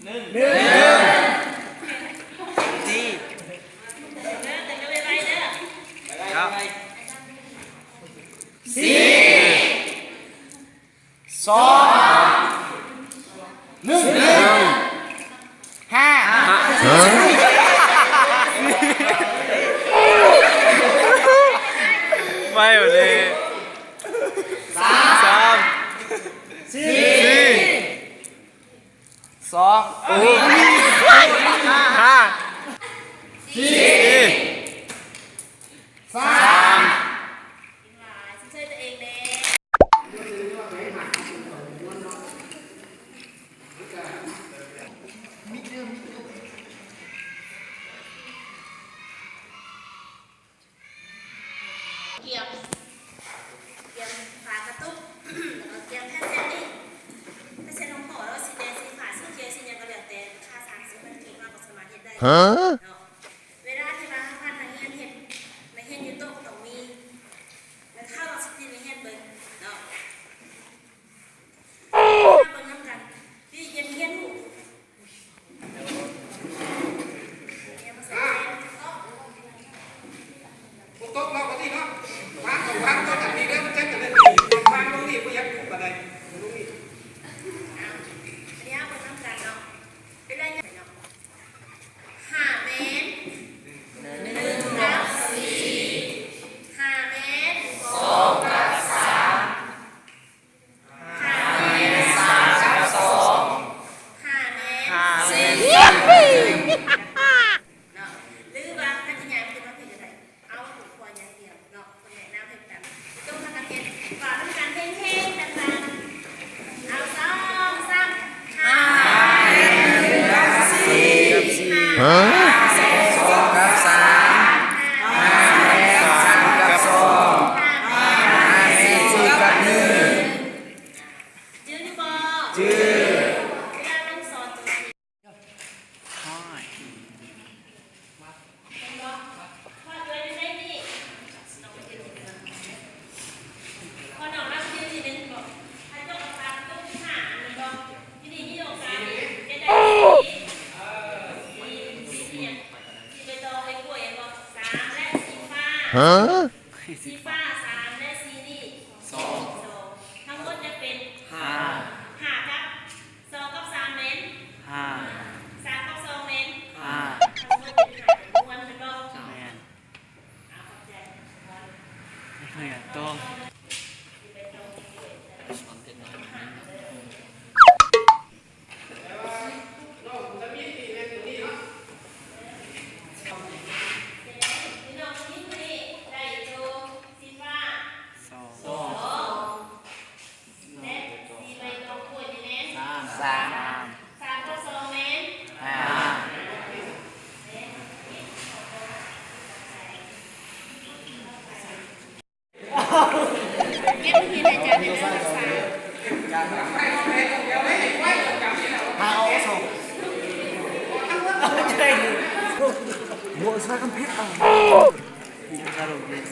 ໜຶ່ງ ສີ່ ເດີ ເດີໄວໆເດີ ເຈົ້າ ສີ່ ສອງ ໜຶ່ງ ຫ້າ ຫ້າ ໄວເລີຍ ສາມ ສາມ ສີ່ ສີ່ ສອງ ໂອ້ ຫ້າ ສີ່ ສາມ ເກັ່ງຫຼາຍ ຊົມເຊີຍຕົວເອງແດ່. ກຽມ ກຽມຝາກະຕຸກ ແລ້ວກໍກຽມແຜ່ນເຊັດນີ້ ແຜ່ນເຊັດຂອງພໍ່ເນາະ ສີແດງ ສີຟ້າ ສີຂຽວ ສີຫຍັງກໍແລ້ວແຕ່ ຄ່າສາມສິບພັນກີບ ເຮົາກໍສາມາດເຮັດໄດ້ເນາະ. ເວລາທີ່ວ່າເຮົາພານັກຮຽນເຮັດ ນັກຮຽນຢູ່ໂຕະກໍຕ້ອງມີ ແລ້ວເຮົາຕ້ອງສະກິນນັກຮຽນເບິ່ງເນາະ. ເບິ່ງນຳກັນ ທີ່ຮຽນ ຮຽນຮູ້ ບໍ່ຕົກເນາະ ບໍ່ຕິເນາະ ວາງ ວາງຕົກອັນນີ້ເດີ ມັນຈັກກະເລີຍ ວາງລົງນີ້ ບໍ່ຢາກຢູ່ປານໃດ ລົງນີ້ ເອົາ ອັນນີ້ເຮົາເບິ່ງນຳກັນເນາະ ເປັນໄລຍະເນາະ ຫ້າແມ່ນ ໜຶ່ງກັບສີ່ ຫ້າແມ່ນ ສອງກັບສາມ ຫ້າແມ່ນ ສາມກັບສອງ ຫ້າແມ່ນ ສີ່ກັບໜຶ່ງ ເນາະ ຫຼືວ່າຄັນຊິຍ່າງຂຶ້ນມາພີ້ກໍໄດ້ ເອົາຫົວຂໍ້ຢ່າງດຽວເນາະ ເພິ່ນແນະນຳໃຫ້ກັນ ຕ້ອງພາກັນເຮັດ ເວົ້ານຳກັນເຮງໆ ດັງໆ ເອົາ ສອງ ສາມ ຫ້າ ຫ້າ ສອງກັບສາມ ຫ້າ ສາມກັບສອງ ຫ້າ ສີ່ກັບໜຶ່ງ ຈື່ຢູ່ບໍ່? ຈື່ ເວລາລົງສອນຕົວຈິງ ເຫັນບໍ່? ພອດໄວ້ໃນນີ້ ພອດນ້ອງລຳຢູ່ທີ່ໜຶ່ງບໍ່? ໃຫ້ຕົກກັບປາກຕົກທີ່ຫ້າອັນນີ້ບໍ່? ທີ່ນີ້ມີໂອກາດເຮັດໄດ້ສີ່ ເອີ ສີ່ ສີ່ຫຍັງ? ສີໃບຕອງ ໃບກ້ວຍ ເຫັນບໍ່? ສາມ ແລະ ສີຟ້າ ຮະ? ສີຟ້າ ສາມ ແລະ ສີນີ້ ສອງ ສອງ ທັງໝົດຈະເປັນ ຫ້າ ຫ້າກັບ ສອງກັບສາມແມ່ນ ຫ້າ ສາມກັບສອງແມ່ນ ຫ້າ ທັງໝົດເປັນຫ້າ ມ່ວນແມ່ນບໍ່? ແມ່ນ ເອົາ ຂອບໃຈ ເມື່ອຍຕ້ອງ ແລະ ສີ່ໃບຕອງກ້ວຍນີ້ແມ່ນ ສາມ ສາມ ສາມກັບສອງແມ່ນ ຫ້າ ເກັບເງິນໃຫ້ຈານແດ່ເດີ ພາອອກສົ່ງ ບໍ່ສາກຳແພງ ເອົາ ສາລົງເລີຍ.